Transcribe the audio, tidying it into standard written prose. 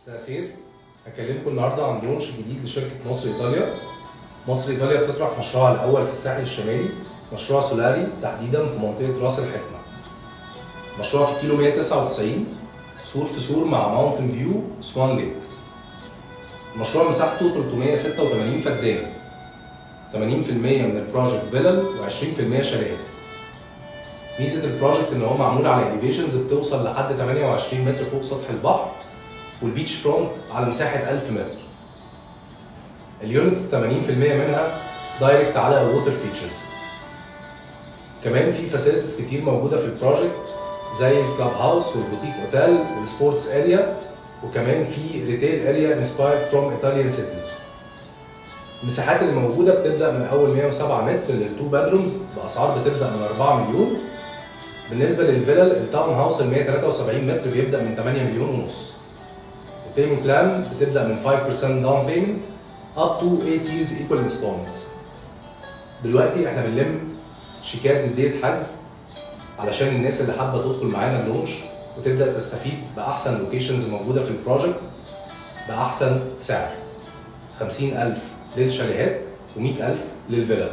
مساء الخير. هكلمكم النهارده عن launch جديد لشركة مصر ايطاليا. مصر ايطاليا بتطرح مشروعها الاول في الساحل الشمالي، مشروع سولاري، تحديدا في منطقة راس الحكمه. مشروع في كيلو 199، سور في سور مع Mountain View Swan Lake. المشروع مساحته 386 فدان، 80% من ال project فيلل و20% شاليهات. ميزة ال project ان هو معمول على elevations بتوصل لحد 28 متر فوق سطح البحر، وال beach front على مساحة 1000 متر. ال units 80% منها direct على water features. كمان في facilities كتير موجودة في ال project زي ال club house وال boutique hotel وال sports area، وكمان في retail area inspired from Italian cities. المساحات اللي موجودة بتبدا من اول 107 متر لل two bedrooms باسعار بتبدا من 4 مليون. بالنسبة للفيلل، ال town house ال 173 متر بيبدا من 8 مليون ونص. ال payment plan بتبدا من 5% down payment up to 8 years equal installments. دلوقتي احنا بنلم شيكات جدية حجز علشان الناس اللي حابة تدخل معانا ال launch وتبدا تستفيد باحسن locations موجودة في ال project باحسن سعر، 50000 للشاليهات و100000 للفيلا.